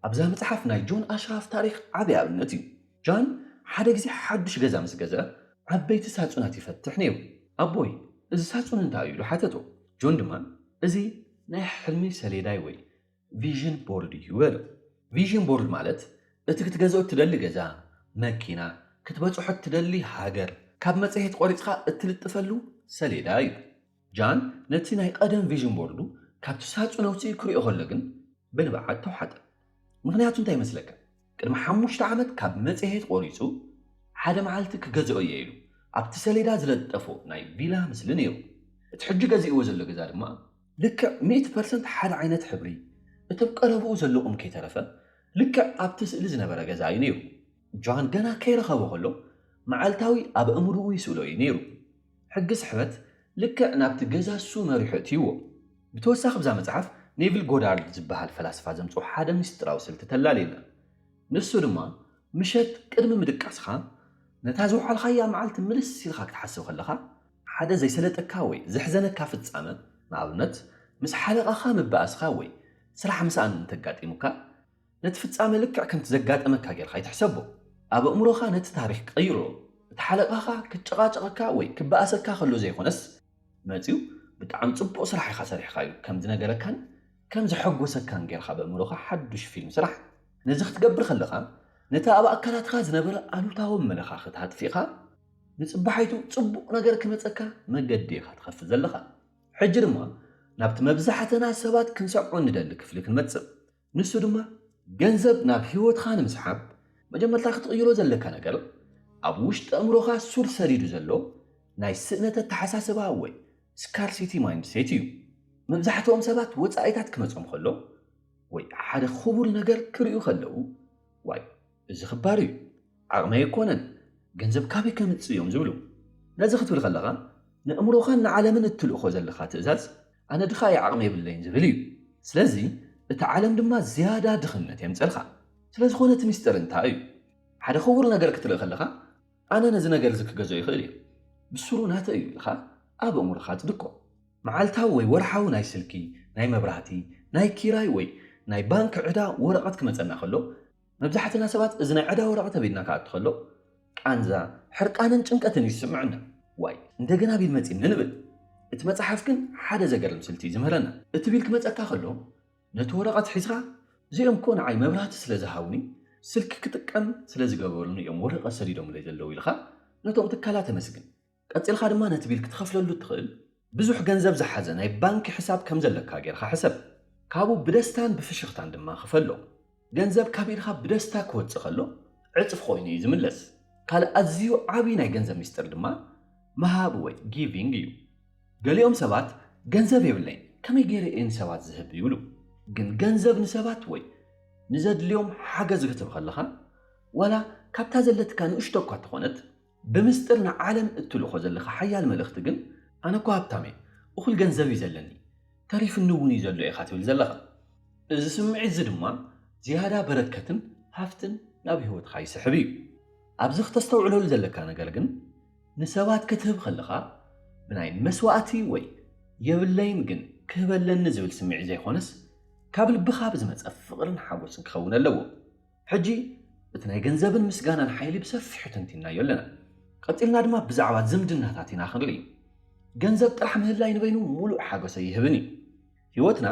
ኣብዛ መጽሓፍ ናይ ጆን ኣሽራፍ ታሪኽ ዓቢ ኣብነት እዩ። ጃን ሓደ ግዜ ሓድሽ ገዛ ምስ ገዝአ ዓበይቲ ሳጹናት ይፈትሕ ነይሩ። ኣቦይ፣ እዚ ሳጹን እንታይ እዩ ኢሉ ሓተቶ። ጆን ድማ እዚ ናይ ሕልሚ ሰሌዳይ ወይ ቪዥን ቦርድ እዩ በሎ። ቪዥን ቦርድ ማለት እቲ ክትገዝኦ እትደሊ ገዛ፣ መኪና፣ ክትበጽሖ እትደሊ ሃገር ካብ መጽሔት ቆሪጽካ እትልጥፈሉ ሰሌዳ እዩ። ጃን ነቲ ናይ ቀደም ቪዥን ቦርዱ ካብቲ ሳጹን ኣውጺኡ ክሪኦ ከሎ ግን ብንብዓት ተውሓጠ። ምኽንያቱ እንታይ ይመስለካ? ቅድሚ ሓሙሽተ ዓመት ካብ መጽሔት ቆሪጹ ሓደ መዓልቲ ክገዝኦ እየ ኢሉ ኣብቲ ሰሌዳ ዝለጠፎ ናይ ቪላ ምስሊ ነይሩ። እቲ ሕጂ ገዚእዎ ዘሎ ገዛ ድማ ልክዕ ሚእቲ ፐርሰንት ሓደ ዓይነት ሕብሪ፣ እቲ ኣብ ቀረብኡ ዘሎ ኦም ከይተረፈ ልክዕ ኣብቲ ስእሊ ዝነበረ ገዛ እዩ ነይሩ። ጆን ገና ከይረኸቦ ከሎ መዓልታዊ ኣብ ኣእምሮኡ ይስእሎ እዩ ነይሩ። ሕጊ ስሕበት ልክዕ ናብቲ ገዛ እሱ መሪሑ እትይዎ። ብተወሳኺ ብዛ መጽሓፍ ኔቪል ጎዳርድ ዝበሃል ፈላስፋ ዘምጽኦ ሓደ ምስጢራዊ ስልቲ ተላልየና። ንሱ ድማ ምሸት ቅድሚ ምድቃስኻ ነታ ዝወዓልካያ መዓልቲ ምልስ ኢልካ ክትሓስብ ከለኻ ሓደ ዘይሰለጠካ ወይ ዘሕዘነካ ፍጻመ፣ ንኣብነት ምስ ሓለቓኻ ምባእስካ ወይ ስራሕ ምስኣን እንተጋጢሙካ፣ ነቲ ፍጻመ ልክዕ ከምቲ ዘጋጠመካ ጌርካ ይትሕሰቦ። ኣብ ኣእምሮኻ ነቲ ታሪኽ ቀይሮ። እቲ ሓለቓኻ ክጨቓጨቐካ ወይ ክበኣሰካ ከሎ ዘይኮነስ፣ መጺኡ ብጣዕሚ ጽቡቕ ስራሕ ኢኻ ሰሪሕካ ኢሉ ከም ዝነገረካን ከም ዘሐጎሰካን ጌርካ በእምሮኻ ሓዱሽ ፊልም ስራሕ። ነዚ ክትገብር ከለኻ ነቲ ኣብ ኣካላትካ ዝነበረ ኣሉታዊ ኣመለኻኽታ ኣጥፊእኻ ንጽባሓይቱ ጽቡቕ ነገር ክመጸካ መገዲ ኢኻ ትኸፍት ዘለኻ። ሕጂ ድማ ናብቲ መብዛሕትና ሰባት ክንሰምዖ ንደሊ ክፍሊ ክንመጽእ። ንሱ ድማ ገንዘብ ናብ ህይወትካ ንምስሓብ መጀመርታ ክትቕይሮ ዘለካ ነገር ኣብ ውሽጢ ኣእምሮኻ ሱር ሰዲዱ ዘሎ ናይ ስእነት ኣተሓሳስባ ወይ ስካርሲቲ ማይንድሴት እዩ። መብዛሕትኦም ሰባት ወጻኢታት ክመጾም ከሎ ወይ ሓደ ክቡር ነገር ክርእዩ ከለዉ ዋይ እዚ ክባር እዩ፣ ዓቕመይ ኣይኮነን፣ ገንዘብ ካበይ ከምጽእ እዮም ዝብሉ። ነዚ ክትብል ከለኻ ንእምሮኻን ንዓለምን እትልእኾ ዘለኻ ትእዛዝ ኣነ ድኻ እየ ዓቕሚ የብለይን ዝብል እዩ። ስለዚ እቲ ዓለም ድማ ዝያዳ ድኽነት የምጸልካ። ስለዝኾነ እቲ ሚስጥር እንታይ እዩ? ሓደ ክቡር ነገር ክትርኢ ከለኻ ኣነ ነዚ ነገር እዚ ክገዝኦ ይኽእል እየ፣ ብስሩ ናተይ እዩ ኢልካ ኣብ ኣእምሮኻ ኣጽድቆ። መዓልታዊ ወይ ወርሓዊ ናይ ስልኪ፣ ናይ መብራህቲ፣ ናይ ኪራይ ወይ ናይ ባንክ ዕዳ ወረቐት ክመጸና ከሎ መብዛሕትና ሰባት እዚ ናይ ዕዳ ወረቐት ኣብ ኢድና ክኣቱ ከሎ ቃንዛ፣ ሕርቃንን ጭንቀትን እዩ ዝስምዐና። ዋይ እንደገና ቢል መጺኒ ንብል። እቲ መጽሓፍ ግን ሓደ ዘገርም ስልቲ እዩ ዝምህረና። እቲ ቢል ክመጸካ ከሎ ነቲ ወረቐት ሒዝካ እዚኦም እኮ ንዓይ መብራህቲ ስለ ዝሃቡኒ ስልኪ ክጥቀም ስለ ዝገበሩኒ እዮም ወረቐት ሰዲዶምለይ ዘለዉ ኢልካ ነቶም ትካላት ተመስግን። ቀጺልካ ድማ ነቲ ቢል ክትኸፍለሉ እትኽእል ብዙሕ ገንዘብ ዝሓዘ ናይ ባንኪ ሕሳብ ከም ዘለካ ጌርካ ሕሰብ። ካብኡ ብደስታን ብፍሽኽታን ድማ ክፈሎ። ገንዘብ ካብ ኢድካ ብደስታ ክወጽእ ከሎ ዕጽፍ ኮይኑ እዩ ዝምለስ። ካልእ ኣዝዩ ዓቢ ናይ ገንዘብ ሚስጥር ድማ ምሃብ ወይ ጊቪንግ እዩ። ገሊኦም ሰባት ገንዘብ የብለይን ከመይ ገይረ እየ ንሰባት ዝህብ ይብሉ። ግን ገንዘብ ንሰባት ወይ ንዘድልዮም ሓገዝ ክትህብ ከለኻ ዋላ ካብታ ዘለትካ ንእሽቶ እኳ ተኾነት ብምስጥር ንዓለም እትልእኾ ዘለኻ ሓያል መልእኽቲ ግን ኣነ እኮ ሃብታም እየ፣ እኹል ገንዘብ እዩ ዘለኒ፣ ተሪፍኒ እውን እዩ ዘሎ ኢኻ ትብል ዘለኻ። እዚ ስምዒት እዚ ድማ ዝያዳ በረከትን ሃፍትን ናብ ህይወትካ ይስሕብ እዩ። ኣብዚ ክተስተውዕለሉ ዘለካ ነገር ግን ንሰባት ክትህብ ከለኻ ብናይ መስዋእቲ ወይ የብለይን ግን ክህበለኒ ዝብል ስምዒት ዘይኮነስ ካብ ልብኻ ብዝመፀ ፍቕርን ሓጎስን ክኸውን ኣለዎ። ሕጂ እቲ ናይ ገንዘብን ምስጋናን ሓይሊ ብሰፊሑ ተንቲናዮ ኣለና። ቀፂልና ድማ ብዛዕባ ዝምድናታት ኢና ክንርኢ። ገንዘብ ጥራሕ ምህላይ ንበይኑ ሙሉእ ሓጎስ ኣይህብን እዩ። ህይወትና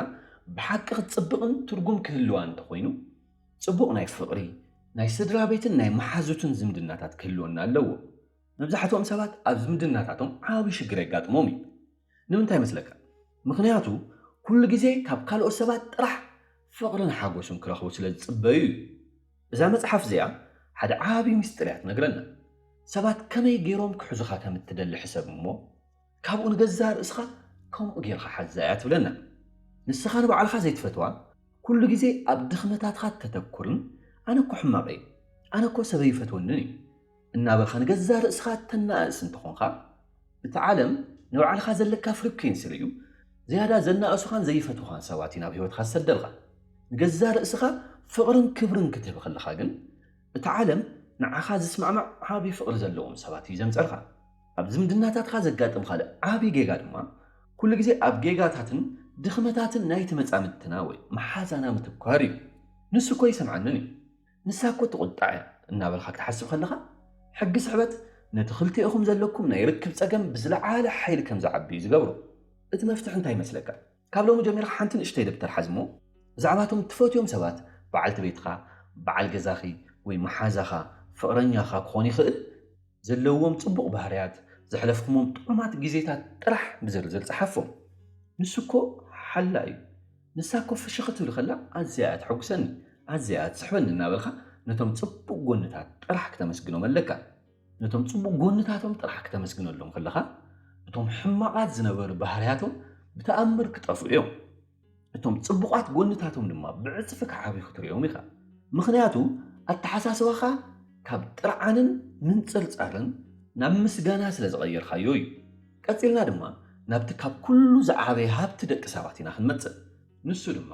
ብሓቂ ክትፅብቕን ትርጉም ክህልዋ እንተኾይኑ ፅቡቕ ናይ ፍቕሪ፣ ናይ ስድራ ቤትን ናይ መሓዙትን ዝምድናታት ክህልወና ኣለዎ። መብዛሕትኦም ሰባት ኣብ ዝምድናታቶም ዓቢ ሽግር የጋጥሞም እዩ። ንምንታይ ይመስለካ? ምኽንያቱ ኩሉ ግዜ ካብ ካልኦት ሰባት ጥራሕ ፍቕርን ሓጎስን ክረኽቡ ስለ ዝጽበዩ እዩ። እዛ መጽሓፍ እዚኣ ሓደ ዓቢ ምስጢር እያ ትነግረና። ሰባት ከመይ ገይሮም ክሕዙኻ ከም እትደሊ ሕሰብ እሞ ካብኡ ንገዛእ ርእስኻ ከምኡ ጌርካ ሓዛ እያ ትብለና። ንስኻ ንባዕልኻ ዘይትፈትዋ ኩሉ ግዜ ኣብ ድኽመታትካ እተተኩርን ኣነ እኮ ሕማቕ እየ፣ ኣነ እኮ ሰብ ኣይፈትወንን እዩ እናበልካ ንገዛእ ርእስኻ እተነኣእስ እንተኾንካ እቲ ዓለም ንባዕልኻ ዘለካ ፍሪኩንሲ ርእዩ ዝያዳ ዘናእሱኻን ዘይፈትውኻን ሰባት እዩ ናብ ህይወትካ ዝሰደልካ። ንገዛእ ርእስኻ ፍቕርን ክብርን ክትህብ ከለኻ ግን እቲ ዓለም ንዓኻ ዝስማዕማዕ ዓቢ ፍቕሪ ዘለዎም ሰባት እዩ ዘምጸልካ። ኣብ ዝምድናታትካ ዘጋጥም ካልእ ዓቢ ጌጋ ድማ ኩሉ ግዜ ኣብ ጌጋታትን ድኽመታትን ናይቲ መጻምድትና ወይ መሓዛና ምትኳር እዩ። ንሱ እኮ ይሰምዓንን እዩ። ንሳ እኮ ትቑጣዕ እያ እናበልካ ክትሓስብ ከለኻ ሕጊ ስሕበት ነቲ ክልቲኦኹም ዘለኩም ናይ ርክብ ጸገም ብዝለዓለ ሓይሊ ከም ዝዓቢ እዩ ዝገብሮ። እቲ መፍትሒ እንታይ ይመስለካ? ካብ ሎሚ ጀሚርካ ሓንቲ ንእሽተይ ደብተር ሓዝ እሞ ብዛዕባቶም ትፈትዮም ሰባት በዓልቲ ቤትኻ፣ በዓል ገዛኺ ወይ መሓዛኻ፣ ፍቕረኛኻ ክኾን ይኽእል ዘለዎም ጽቡቕ ባህርያት፣ ዘሕለፍኩሞም ጥዑማት ግዜታት ጥራሕ ብዝርዝር ጸሓፎም። ንሱ እኮ ሓላ እዩ። ንሳ እኮ ፍሽኽ ክትብል ከላ ኣዝያ እያ ተሐጉሰኒ፣ ኣዝያ እያ ትስሕበኒ እናበልካ ነቶም ጽቡቕ ጎንታት ጥራሕ ክተመስግኖም ኣለካ። ነቶም ጽቡቕ ጎንታቶም ጥራሕ ክተመስግነሎም ከለኻ እቶም ሕማቓት ዝነበሩ ባህርያቶም ብተኣምር ክጠፍኡ እዮም። እቶም ጽቡቓት ጎንታቶም ድማ ብዕጽፊ ክዓብዩ ክትርእዮም ኢኻ። ምኽንያቱ ኣተሓሳስባኻ ካብ ጥርዓንን ምንጽርጻርን ናብ ምስጋና ስለ ዝቐየርካዮ እዩ። ቀጺልና ድማ ናብቲ ካብ ኩሉ ዝዓበየ ሃብቲ ደቂ ሰባት ኢና ክንመጽእ። ንሱ ድማ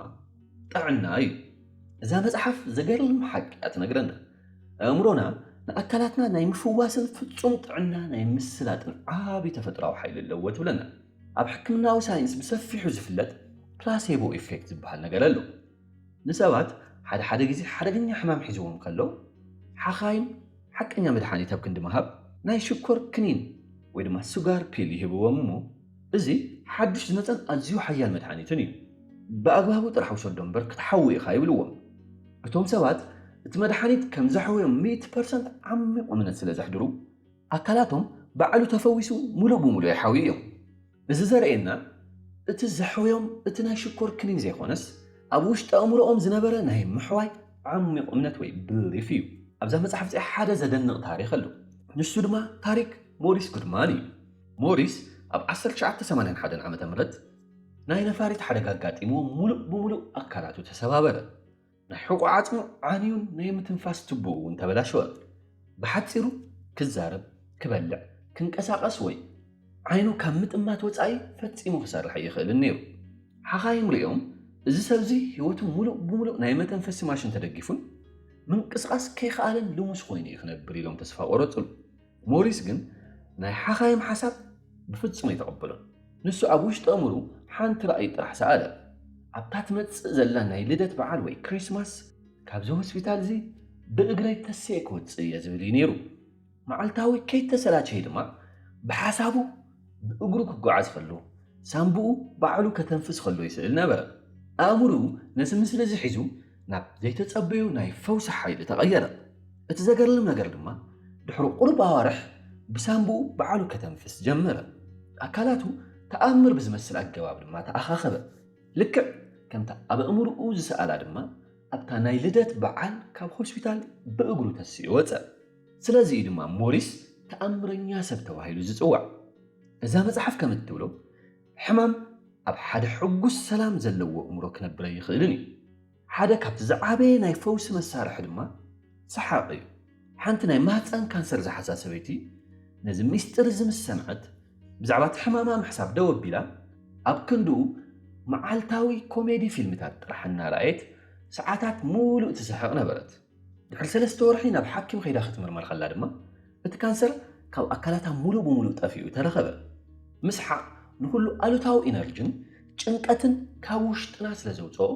ጥዕና እዩ። እዛ መጽሓፍ ዘገርም ሓቂ እያ ትነግረና። ኣእምሮና ንኣካላትና ናይ ምፍዋስን ፍጹም ጥዕና ናይ ምስላጥን ዓቢ ተፈጥራዊ ሓይሊ ኣለዎ ትብለና። ኣብ ሕክምናዊ ሳይንስ ብሰፊሑ ዝፍለጥ ፕላሴቦ ኢፌክት ዝበሃል ነገር ኣሎ። ንሰባት ሓደ ሓደ ግዜ ሓደገኛ ሕማም ሒዝዎም ከሎ ሓኻይም ሓቀኛ መድሓኒት ኣብ ክንዲ ምሃብ ናይ ሽኮር ክኒን ወይ ድማ ሱጋር ፒል ይህብዎም እሞ እዚ ሓድሽ ዝመፀን ኣዝዩ ሓያል መድሓኒትን እዩ። ብኣግባቡ ጥራሕ ውሰዶ እምበር ክትሓዊ ኢኻ ይብልዎም። እቶም ሰባት እቲ መድሓኒት ከም ዘሕውዮም ሚእቲ ፐርሰንት ዓሚቕ እምነት ስለ ዘሕድሩ ኣካላቶም ባዕሉ ተፈዊሱ ሙሉእ ብሙሉእ ይሓውዩ እዮም። እዚ ዘርእየና እቲ ዘሕውዮም እቲ ናይ ሽኮር ክኒን ዘይኮነስ ኣብ ውሽጢ ኣእምሮኦም ዝነበረ ናይ ምሕዋይ ዓሚቕ እምነት ወይ ብሊፍ እዩ። ኣብዛ መጽሓፍ እዚኣ ሓደ ዘደንቕ ታሪኽ ኣሎ። ንሱ ድማ ታሪክ ሞሪስ ጉድማን እዩ። ሞሪስ ኣብ ዓሰርተ ትሽዓተ ሰማንያን ሓደን ዓመተ ምህረት ናይ ነፋሪት ሓደጋ ኣጋጢምዎ ሙሉእ ብሙሉእ ኣካላቱ ተሰባበረ። ናይ ሕቖ ዓጽሙ ዓንዩን ናይ ምትንፋስ ቱቦኡ እውን ተበላሸወ። ብሓጺሩ ክዛረብ፣ ክበልዕ፣ ክንቀሳቐስ ወይ ዓይኑ ካብ ምጥማት ወጻኢ ፈጺሙ ክሰርሕ ኣይኽእልን ነይሩ። ሓኻይም ሪኦም እዚ ሰብዚ ህይወቱ ሙሉእ ብሙሉእ ናይ መተንፈሲ ማሽን ተደጊፉን ምንቅስቓስ ከይኸኣለን ልሙስ ኮይኑ እዩ ክነብር ኢሎም ተስፋ ቆረጹሉ። ሞሪስ ግን ናይ ሓኻይም ሓሳብ ብፍጹም ኣይተቐበሎን። ንሱ ኣብ ውሽጢ ኣእምሩ ሓንቲ ራእይ ጥራሕ ሰኣለ። ኣብታ ትመጽእ ዘላ ናይ ልደት በዓል ወይ ክሪስማስ ካብዚ ሆስፒታል እዚ ብእግረይ ተስየ ክወጽእ እየ ዝብል እዩ ነይሩ። መዓልታዊ ከይተሰላቸየ ድማ ብሓሳቡ ብእግሩ ክጓዓዝ ከሎ ሳምብኡ ባዕሉ ከተንፍስ ከሎ ይስእል ነበረ። ኣእምርኡ ነዚ ምስሊ እዚ ሒዙ ናብ ዘይተጸበዮ ናይ ፈውሲ ሓይሊ ተቐየረ። እቲ ዘገርም ነገር ድማ ድሕሪ ቁሩብ ኣዋርሕ ብሳምብኡ ባዕሉ ከተንፍስ ጀመረ። ኣካላቱ ተኣምር ብዝመስል ኣገባብ ድማ ተኣኻኸበ። ልክዕ ከምታ ኣብ ኣእምርኡ ዝሰኣላ ድማ ኣብታ ናይ ልደት በዓል ካብ ሆስፒታል ብእግሩ ተሲኡ ወጸ። ስለዚ እዩ ድማ ሞሪስ ተኣምረኛ ሰብ ተባሂሉ ዝጽዋዕ። እዛ መጽሓፍ ከም እትብሎ ሕማም ኣብ ሓደ ሕጉስ ሰላም ዘለዎ እምሮ ክነብር ኣይኽእልን እዩ። ሓደ ካብቲ ዝዓበየ ናይ ፈውሲ መሳርሒ ድማ ሰሓቕ እዩ። ሓንቲ ናይ ማህፀን ካንሰር ዝሓዛ ሰበይቲ ነዚ ሚስጥር እዚ ምስ ሰምዐት ብዛዕባ እቲ ሕማማ ምሕሳብ ደው ኣቢላ ኣብ ክንድኡ መዓልታዊ ኮሜዲ ፊልምታት ጥራሕ እናረኣየት ሰዓታት ሙሉእ ትስሕቕ ነበረት። ድሕሪ ሰለስተ ወርሒ ናብ ሓኪም ከይዳ ክትምርመር ከላ ድማ እቲ ካንሰር ካብ ኣካላታ ሙሉእ ብሙሉእ ጠፊኡ ተረኸበ። ምስሓቕ ንኹሉ ኣሉታዊ ኢነርጅን ጭንቀትን ካብ ውሽጥና ስለ ዘውፅኦ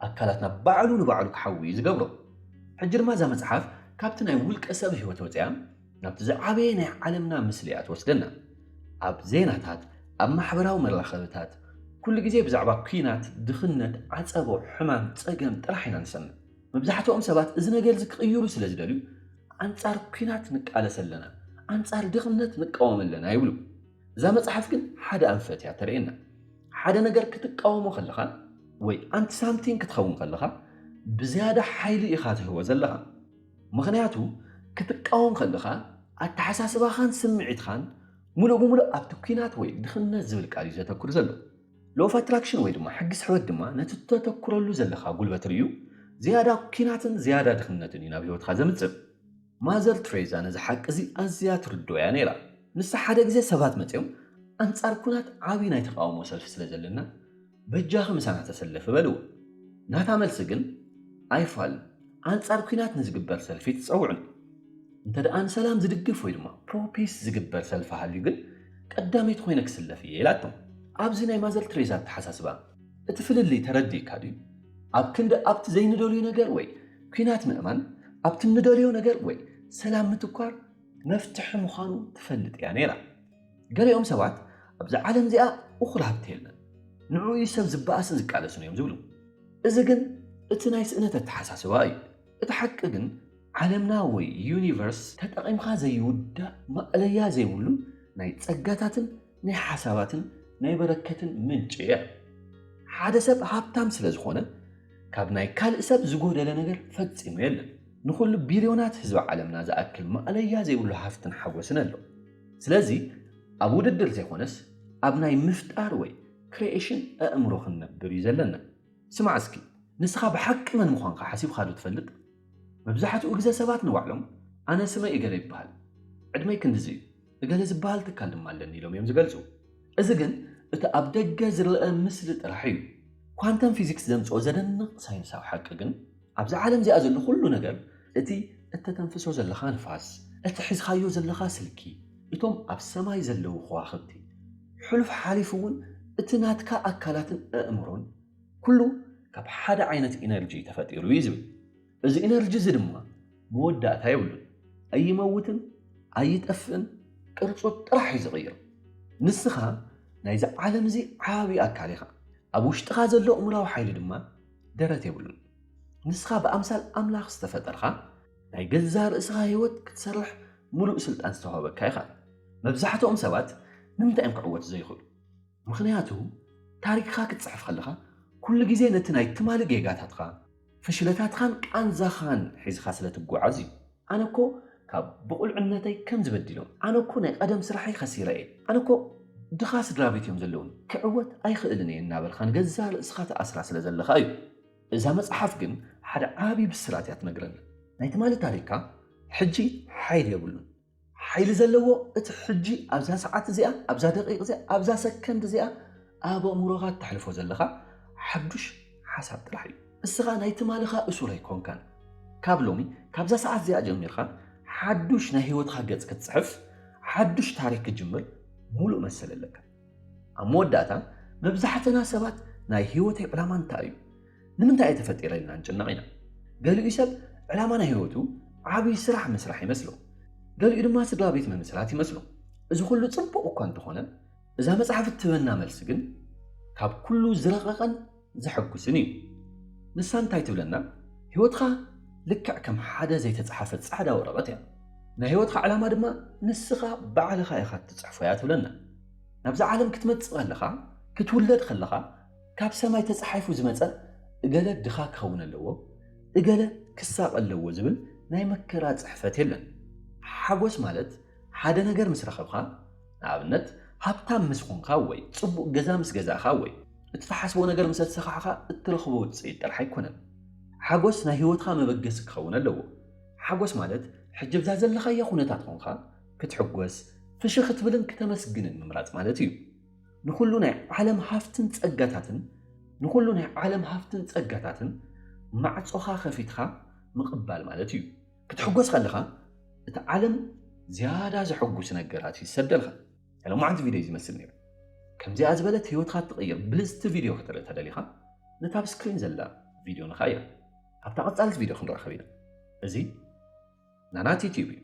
ኣካላትና ባዕሉ ንባዕሉ ክሓዊ እዩ ዝገብሮ። ሕጂ ድማ እዛ መፅሓፍ ካብቲ ናይ ውልቀ ሰብ ህይወት ወፅያ ናብቲ ዝዓበየ ናይ ዓለምና ምስሊ እያ ትወስደና። ኣብ ዜናታት፣ ኣብ ማሕበራዊ መራኸብታት ኩሉ ግዜ ብዛዕባ ኲናት፣ ድኽነት፣ ዓፀቦ፣ ሕማም፣ ፀገም ጥራሕ ኢና ንሰምዕ። መብዛሕትኦም ሰባት እዚ ነገር እዚ ክቕይሩ ስለ ዝደልዩ ኣንጻር ኲናት ንቃለስ ኣለና፣ ኣንጻር ድኽነት ንቃወም ኣለና ይብሉ። እዛ መጽሓፍ ግን ሓደ ኣንፈት እያ ተርእየና። ሓደ ነገር ክትቃወሞ ከለኻ ወይ ኣንቲ ሳምቲንግ ክትኸውን ከለኻ ብዝያዳ ሓይሊ ኢኻ ትህቦ ዘለኻ። ምኽንያቱ ክትቃወም ከለኻ ኣተሓሳስባኻን ስምዒትኻን ሙሉእ ብሙሉእ ኣብቲ ኲናት ወይ ድኽነት ዝብል ቃል እዩ ዘተኩር ዘሎ። ሎ ኦፍ ኣትራክሽን ወይ ድማ ሕጊ ስሕበት ድማ ነቲ እተተኩረሉ ዘለኻ ጉልበት ርእዩ ዝያዳ ኲናትን ዝያዳ ድኽነትን እዩ ናብ ህይወትካ ዘምጽእ። ማዘር ትሬዛ ነዚ ሓቂ እዚ ኣዝያ ትርድኦ እያ ነይራ። ንሳ ሓደ ግዜ ሰባት መጺኦም ኣንጻር ኲናት ዓቢ ናይ ተቓውሞ ሰልፊ ስለ ዘለና በጃኺ ምሳና ተሰለፊ በልዎ። ናታ መልሲ ግን ኣይፋልን። ኣንጻር ኲናት ንዝግበር ሰልፊ ትጸውዕን። እንተ ደኣ ንሰላም ዝድግፍ ወይ ድማ ፕሮ ፒስ ዝግበር ሰልፊ ሃልዩ ግን ቀዳመይቲ ኮይነ ክስለፍ እየ ኢላቶም። ኣብዚ ናይ ማዘር ትሬዛ ኣተሓሳስባ እቲ ፍልልይ ተረዲእካ ድዩ? ኣብ ክንዲ ኣብቲ ዘይንደልዮ ነገር ወይ ኲናት ምእማን ኣብቲ እንደልዮ ነገር ወይ ሰላም ምትኳር መፍትሒ ምዃኑ ትፈልጥ እያ ነይራ። ገሊኦም ሰባት ኣብዛ ዓለም እዚኣ እኹል ሃብቲ የለን፣ ንዕኡ እዩ ሰብ ዝበኣስን ዝቃለስን እዮም ዝብሉ። እዚ ግን እቲ ናይ ስእነት ኣተሓሳስባ እዩ። እቲ ሓቂ ግን ዓለምና ወይ ዩኒቨርስ ተጠቒምካ ዘይውዳእ ማእለያ ዘይብሉ ናይ ጸጋታትን ናይ ሓሳባትን ናይ በረከትን ምንጪ እያ። ሓደ ሰብ ሃብታም ስለ ዝኾነ ካብ ናይ ካልእ ሰብ ዝጎደለ ነገር ፈጺሙ የለን። ንኹሉ ቢልዮናት ህዝቢ ዓለምና ዝኣክል ማእለያ ዘይብሉ ሃፍትን ሓጎስን ኣሎ። ስለዚ ኣብ ውድድር ዘይኮነስ ኣብ ናይ ምፍጣር ወይ ክሪኤሽን ኣእምሮ ክንነብር እዩ ዘለና። ስማዕ እስኪ፣ ንስኻ ብሓቂ መን ምዃንካ ሓሲብካ ዶ ትፈልጥ? መብዛሕትኡ ግዜ ሰባት ንባዕሎም ኣነ ስመይ እገለ ይበሃል፣ ዕድመይ ክንድዚ እዩ፣ እገለ ዝበሃል ትካል ድማ ኣለኒ ኢሎም እዮም ዝገልጹ። እዚ ግን እቲ ኣብ ደገ ዝረአ ምስሊ ጥራሕ እዩ። ኳንተም ፊዚክስ ዘምጽኦ ዘደንቕ ሳይንሳዊ ሓቂ ግን ኣብዚ ዓለም እዚኣ ዘሎ ኩሉ ነገር፣ እቲ እተተንፍሶ ዘለኻ ንፋስ፣ እቲ ሒዝካዮ ዘለኻ ስልኪ፣ እቶም ኣብ ሰማይ ዘለዉ ከዋኽብቲ፣ ሕሉፍ ሓሊፉ እውን እቲ ናትካ ኣካላትን ኣእምሮን ኩሉ ካብ ሓደ ዓይነት ኢነርጂ ተፈጢሩ እዩ ዝብል። እዚ ኢነርጂ እዚ ድማ መወዳእታ የብሉን። ኣይመውትን ኣይጠፍእን፣ ቅርጹ ጥራሕ እዩ ዝቕይር። ንስኻ ናይዚ ዓለም እዚ ዓቢ ኣካል ኢኻ። ኣብ ውሽጥኻ ዘሎ እምራዊ ሓይሊ ድማ ደረት የብሉን። ንስኻ ብኣምሳል ኣምላኽ ዝተፈጠርካ፣ ናይ ገዛ ርእስኻ ህይወት ክትሰርሕ ሙሉእ ስልጣን ዝተዋህበካ ኢኻ። መብዛሕትኦም ሰባት ንምንታይ እዮም ክዕወቱ ዘይኽእሉ? ምኽንያቱ ታሪኽካ ክትጽሕፍ ከለኻ ኩሉ ግዜ ነቲ ናይ ትማሊ ጌጋታትካ፣ ፍሽለታትካን ቃንዛኻን ሒዝኻ ስለ ትጓዓዝ እዩ። ኣነ እኮ ካብ ብቑልዕነተይ ከም ዝበድሎም፣ ኣነ እኮ ናይ ቀደም ስራሐይ ከሲረ እየ፣ ኣነ እኮ ድኻ ስድራ ቤት እዮም ዘለውን፣ ክዕወት ኣይኽእልን እየ እናበልካ ንገዛ ርእስኻ ትኣስራ ስለ ዘለኻ እዩ። እዛ መጽሓፍ ግን ሓደ ዓቢ ብስራት እያ ትነግረና። ናይ ትማሊ ታሪኽካ ሕጂ ሓይሊ የብሉን። ሓይሊ ዘለዎ እቲ ሕጂ ኣብዛ ሰዓት እዚኣ፣ ኣብዛ ደቂቕ እዚኣ፣ ኣብዛ ሰከንድ እዚኣ ኣብ ኣእምሮኻ እተሕልፎ ዘለኻ ሓዱሽ ሓሳብ ጥራሕ እዩ። እስኻ ናይ ትማልኻ እሱር ኣይኮንካን። ካብ ሎሚ ካብዛ ሰዓት እዚኣ ጀሚርካ ሓዱሽ ናይ ህይወትኻ ገጽ ክትጽሕፍ፣ ሓዱሽ ታሪኽ ክትጅምር ሙሉእ መሰል ኣለካ። ኣብ መወዳእታ መብዛሕትና ሰባት ናይ ህይወተይ ዕላማ እንታይ እዩ? ንምንታይ እየ ተፈጢረ ኢልና ንጭነቕ ኢና። ገሊኡ ሰብ ዕላማ ናይ ህይወቱ ዓብዪ ስራሕ ምስራሕ ይመስሎ። ገሊኡ ድማ ስድራ ቤት ምምስራት ይመስሎ። እዚ ኩሉ ጽቡቕ እኳ እንተኾነ፣ እዛ መጽሓፍ እትህበና መልሲ ግን ካብ ኩሉ ዝረቐቐን ዘሐጉስን እዩ። ንሳ እንታይ ትብለና? ህይወትኻ ልክዕ ከም ሓደ ዘይተጻሓፈ ጻዕዳ ወረቐት እያ። ናይ ህይወትካ ዕላማ ድማ ንስኻ ባዕልኻ ኢኻ እትጽሕፎ እያ ትብለና። ናብዛ ዓለም ክትመጽእ ከለኻ፣ ክትውለድ ከለኻ፣ ካብ ሰማይ ተጻሒፉ ዝመጸ እገለ ድኻ ክኸውን ኣለዎ፣ እገለ ክሳቕ ኣለዎ ዝብል ናይ መከራ ጽሕፈት የለን። ሓጎስ ማለት ሓደ ነገር ምስ ረኸብካ፣ ንኣብነት ሃብታም ምስ ኾንካ ወይ ጽቡቕ ገዛ ምስ ገዛእካ ወይ እትትሓስቦ ነገር ምስ ኣተሳኻዕካ እትረኽቦ ውጽኢት ጥራሕ ኣይኮነን። ሓጎስ ናይ ህይወትካ መበገሲ ክኸውን ኣለዎ። ሓጎስ ማለት ሕጂ ብዛ ዘለኻዮ ኩነታት ኾንካ ክትሕጎስ፣ ፍሽኽ ክትብልን ክተመስግንን ምምራጽ ማለት እዩ። ንኹሉ ናይ ዓለም ሃፍትን ጸጋታትን፣ ንኹሉ ናይ ዓለም ሃፍትን ጸጋታትን ማዕጾኻ ከፊትካ ምቕባል ማለት እዩ። ክትሕጎስ ከለኻ እቲ ዓለም ዝያዳ ዘሐጉስ ነገራት ይሰደልካ። ናይ ሎማዓንቲ ቪድዮ እዩ ዝመስል ነይሩ። ከምዚኣ ዝበለት ህይወትካ እትቕይር ብልጽቲ ቪድዮ ክትርኢ ተደሊኻ፣ ነታ ኣብ ስክሪን ዘላ ቪድዮ ንኻያ። ኣብታ ቀጻሊት ቪድዮ ክንራኸብ ኢና። እዚ ናናት ዩቲዩብ እዩ።